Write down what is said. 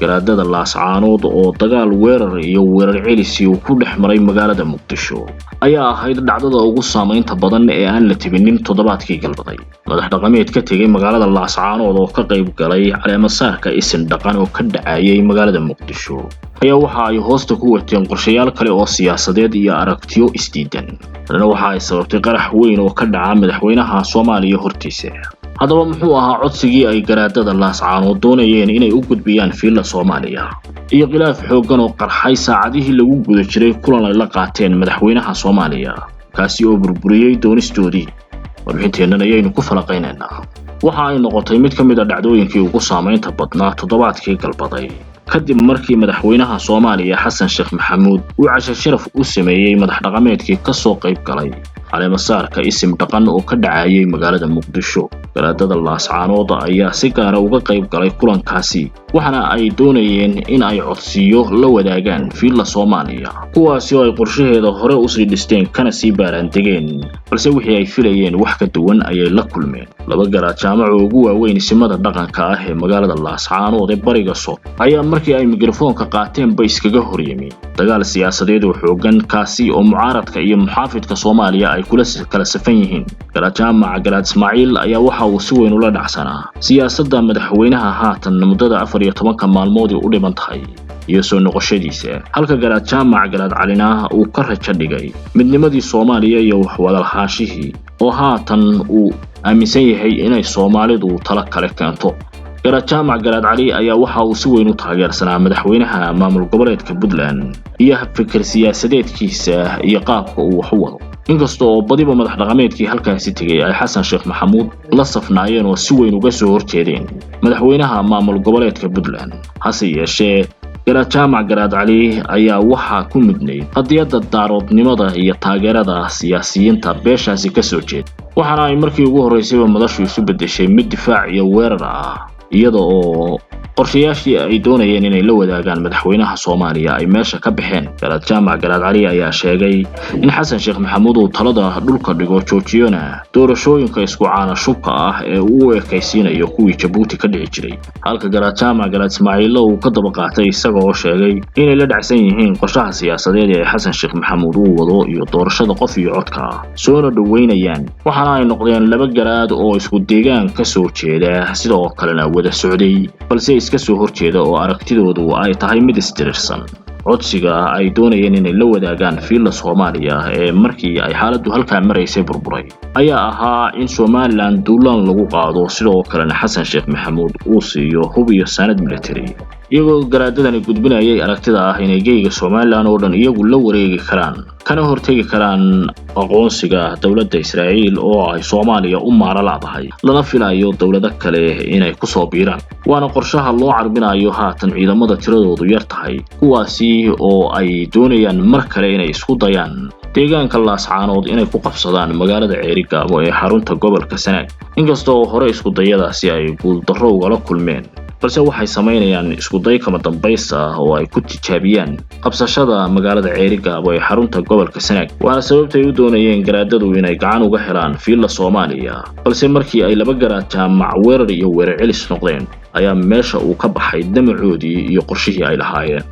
Garaadada Laascaanood oo dagaal weerar iyo weerar celisi uu ku dhex maray magaalada Muqdisho ayaa ahayd dhacdada ugu saameynta badan ee aan la tibinin toddobaadkii galbaday. Madax dhaqameed ka tegay magaalada Laascaanood oo ka qayb galay caleemasaarka isin dhaqan oo ka dhacayay magaalada Muqdisho ayaa waxa ay hoosta ku wateen qorshayaal kale oo siyaasadeed iyo aragtiyo isdiidan. Tanina waxa ay sababtay qarax weyn oo ka dhaca madaxweynaha Soomaaliya hortiisa. Haddaba muxuu ahaa codsigii ay garaadada Laascaanood doonayeen inay u gudbiyaan Villa Soomaaliya iyo khilaaf xooggan oo qarxay saacadihii lagu guda jiray kulan ay la qaateen madaxweynaha Soomaaliya, kaasi oo burburiyey doonistoodii? Warbixinteennan ayaynu ku falaqaynaynaa. Waxa ay noqotay mid ka mid a dhacdooyinkii ugu saameynta badnaa toddobaadkii galbaday, kadib markii madaxweynaha Soomaaliya Xasan Sheekh Maxamuud uu casho sharaf u sameeyey madax dhaqameedkii ka soo qayb galay caleemasaarka isim dhaqan oo ka dhacayay magaalada Muqdisho. Garaadada Laascaanood ayaa si gaara uga qayb galay kulankaasi, waxaana ay doonayeen in ay codsiyo la wadaagaan Villa Soomaaliya, kuwaasi oo ay qorshaheeda hore usii dhisteen kana sii baaraandegeen, balse wixii ay filayeen wax ka duwan ayay la kulmeen. Laba garaad jaamac oo ugu waaweyn isimada dhaqanka ah ee magaalada Laascaanood ee bariga Sool ayaa markii ay mikrofoonka qaateen ba iskaga horyimid dagaal siyaasadeed oo xooggan, kaasi oo mucaaradka iyo muxaafidka Soomaaliya ay kula kala safan yihiin. Garaad Jaamac Garaad Ismaaciil ayaa waxa uu si weyn ula dhacsanaa siyaasadda madaxweynaha haatan muddada 14-ka maalmood u dhiman tahay iyo soo noqoshadiisa, halka Garaad Jaamac Garaad Calina uu ka rajo dhigay midnimadii Soomaaliya iyo waxwadalhaashihii oo haatan uu aaminsan yahay inay Soomaalidu talo kale keento. Garaad Jaamac Garaad Cali ayaa waxa uu si weyn u taageersanaa madaxweynaha maamul goboleedka Puntland iyo fikir siyaasadeedkiisa iyo qaabka uu wax u wado, inkasta oo badiba madax dhaqameedkii halkaasi tegay ay Xasan Sheekh Maxamuud la safnaayeen oo si weyn uga soo horjeedeen madaxweynaha maamul goboleedka Puntland. Hase yeeshee, Garaad Jaamac Garaad Cali ayaa waxaa ku mudnayd qadiyadda daaroodnimada iyo taageerada siyaasiyiinta beeshaasi ka soo jeeda, waxaana ay markii ugu horreysayba madashu isu beddeshay mid difaac iyo weerar ah, iyada oo qorshayaashii ay doonayeen inay la wadaagaan madaxweynaha Soomaaliya ay meesha ka baxeen. Garaad Jaamac Garaad Cali ayaa sheegay in Xasan Sheekh Maxamuud uu talada dhulka dhigo, joojiyona doorashooyinka isku caana shubka ah ee uu u ekaysiinayo kuwii Jabuuti ka dhici jiray, halka Garaad Jaamac Garaad Ismaaciilla uu ka daba qaatay, isaga oo sheegay inay la dhacsan yihiin qorshaha siyaasadeed ee Xasan Sheekh Maxamuud uu wado iyo doorashada qof iyo codka ah, soona dhoweynayaan. Waxaana ay noqdeen laba garaad oo isku deegaan ka soo jeeda, sidoo kalena wada socday, balse iska soo horjeeda oo aragtidoodu ay tahay mid isdirirsan. Codsiga ay doonayeen inay la wadaagaan Villa Soomaaliya ee markii ay xaaladdu halkaa maraysay burburay ayaa ahaa in Somaliland duulaan lagu qaado, sidoo kalena Xasan Sheekh Maxamuud uu siiyo hub iyo saanad military, iyagoo garaadadani gudbinayay aragtida ah inay geyga Somaliland oo dhan iyagu la wareegi karaan, kana hortegi karaan aqoonsiga dowladda Israa'iil oo ay Soomaaliya u maara la'dahay, lana filayo dowlado kale inay kusoo biiraan. Waana qorshaha loo carbinayo haatan ciidamada tiradoodu yar tahay, kuwaasi oo ay doonayaan mar kale inay isku dayaan deegaanka Laascaanood inay ku qabsadaan magaalada Ceerigaabo ee xarunta gobolka Sanaag. Inkasta oo hore isku dayadaasi ay guuldarro ugala kulmeen, balse waxay samaynayaan isku day kama dambays ah oo ay ku tijaabiyaan qabsashada magaalada Ceerigaabo ee xarunta gobolka Sanaag. Waana sababtay u doonayeen garaadadu inay gacan uga helaan Villa Soomaaliya, balse markii ay laba garaad jaamac weerar iyo weerar celis noqdeen ayaa meesha uu ka baxay damacoodii iyo qorshihii ay lahaayeen.